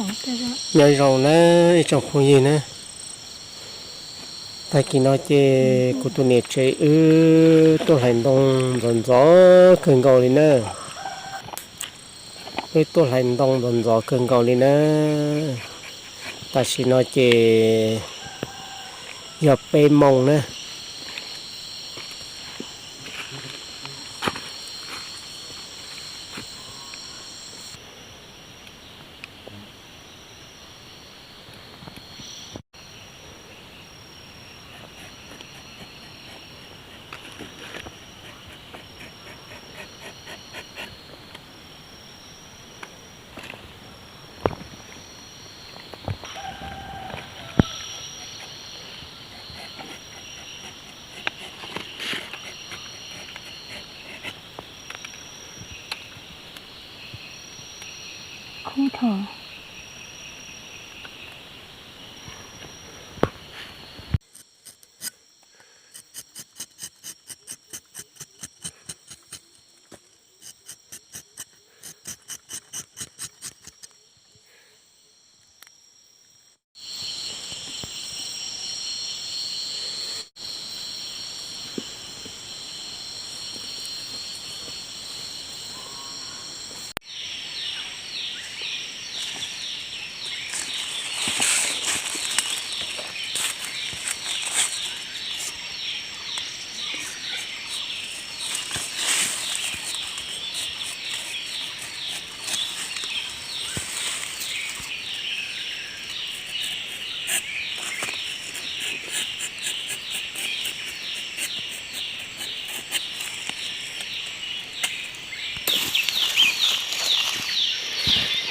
Nyob zoo na ib tsoom phooj ywg na, tag kis no ces kuv tus niam tsev wb tuaj hlais ntoo ntxov ntxov kawg nkaus li na. Wb tuaj hlais ntoo ntxov ntxov kawg nkaus li na. Tam sim no ces yog peb moos na.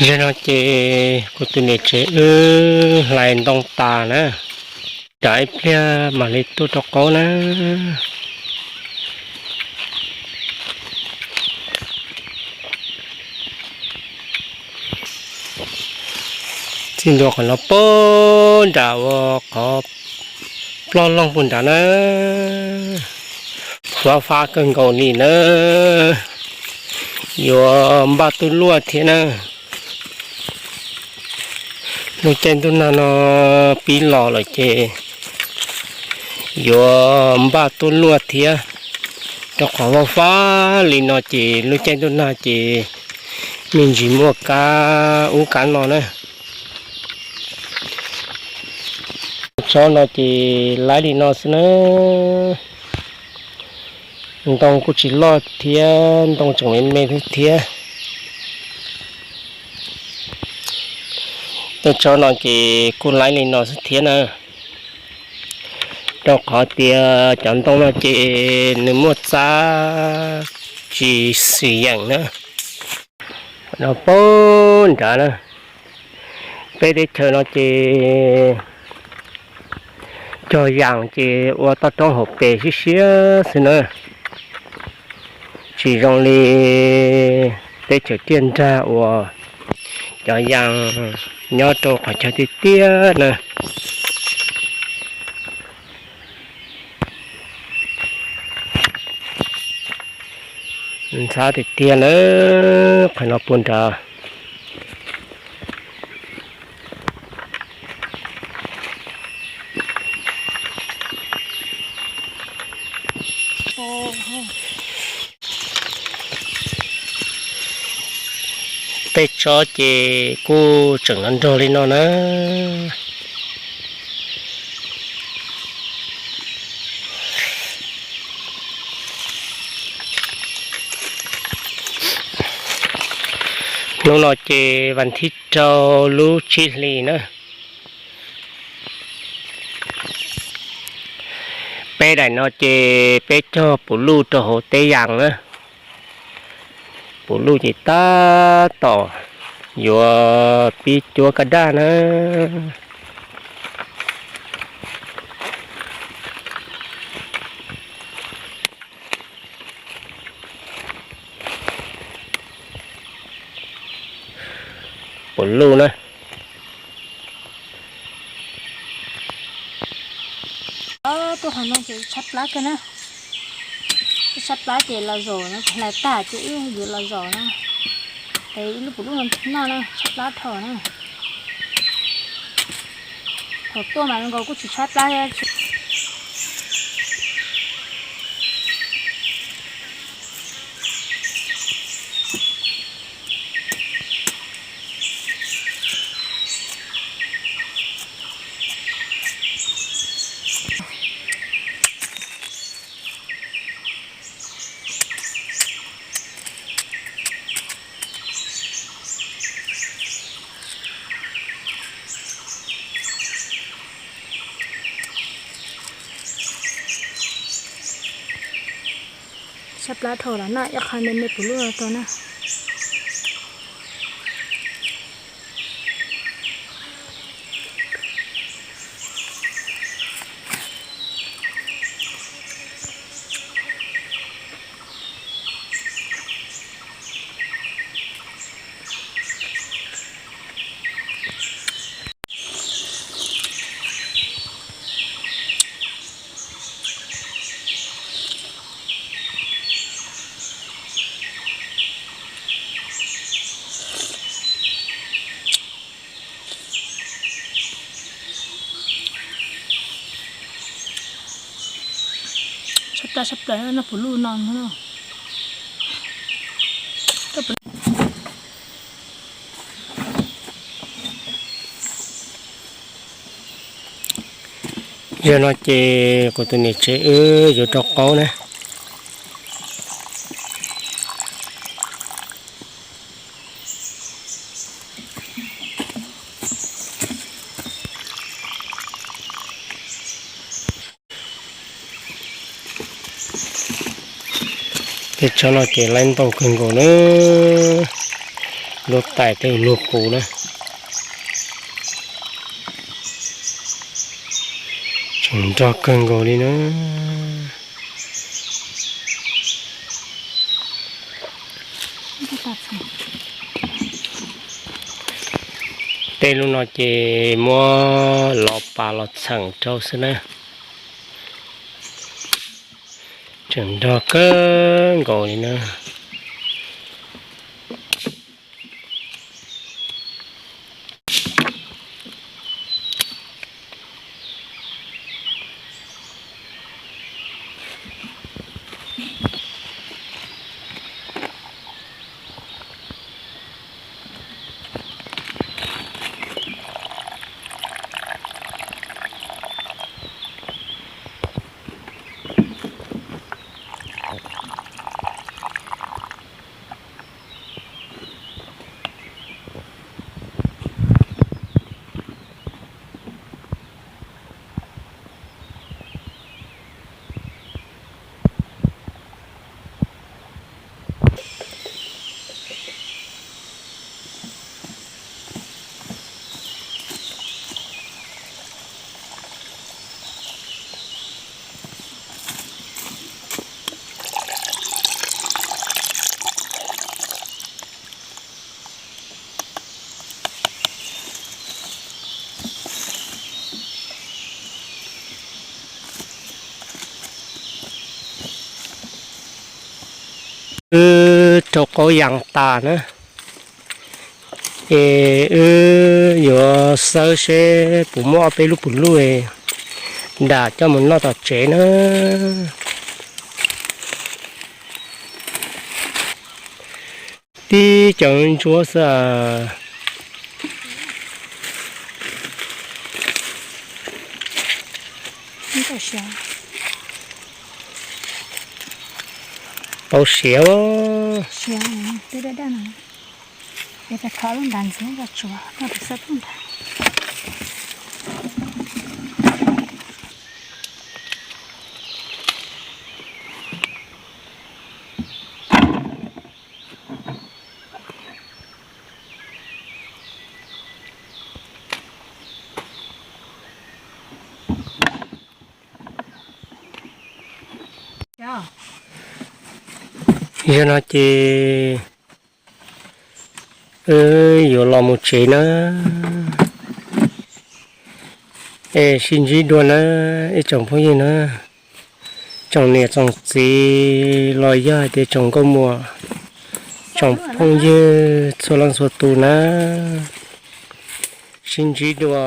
Zaum no ces kuv tus niam tsev wb hlais ntoo tas na, tsam ib pliag mam li tuaj rau qaub na. Txij ntua qhov no puag nram ua qhov ploj loog puag nrad na, fab fab kawg nkaus li na, yuav npaj tuaj luaj thiab na. Lub caij ntuj nag no pib los lawm ces yuav npaj tuaj luaj thiab, rau qhov vaj fab li no ces lub caij ntuj nag ces me ntsis muaj kab ub kab no na. Tsob no ces laib li no xwb na. Ntoo kuj tsis loj thiab, ntoo tseem me me thiab. Tej tsob no ces kuj laib li no xwb thiab na, rau qhov tias cov ntoo no ces nws muaj txab tsis xwm yeem na. No puag nrad na, peb teb chaws no ces cog yas ces ua toj roob hauv pes siab siab xwb na, tsis zoo li teb chaws tiaj nrag uas cov yas nyob rau qhov chaw tiaj tiaj na. Ntxhab tiag tiag na, qhov no puag nrad. Tej tsob ces kuj tseem nrog nrog li no na. Hnub no ces vas thib rau lub tsib hlis na. Peb daim no ces peb cog puv luj rau hauv teb yas na. Puv luj ces tab tom yuav pib cuab kaj daj na. Puv luj na. Tuaj qhov no ces tshaib plab kawg na. Tshaib plab ces los zaum no, hlais tag ces wb yuav los zaum na. Es ib lub puv luj no noj na, tshaib plab dhau na. Thaum tuaj mas zoo nkaus kuj tsis tshaib plab thiab. Tshaib plab dhau lawm na, ib qho me me puv luj no tau na. Sab plab sab plaws noj puv luj no. Yog no ces kuv tus niam tsev wb yuav rau qaub na. Tej tsob no ces laib ntau kawg nkaus na, luaj tais tej lug qus na. Tseem nrog kawg nkaus li na. Tej lub no ces muab los pas los txheem rau xwb na. Tseem nrog kawg nkaus li na. Wb rau qaub yas tas na, es wb yuav xawb seb puas muaj ob peb lub puv luj dam coj mus noj tom tsev na. Tib cov ntsuab xwb. Tau siav. Yog no ces wb yuav los mus tsev na. Es sib ntsib dua na ib tsoom phooj ywg na, tsoom niam tsoom txiv los yog hais tias tsoom nkauj muam, tsoom phooj ywg txhua leej txhua tus na, sib ntsib dua.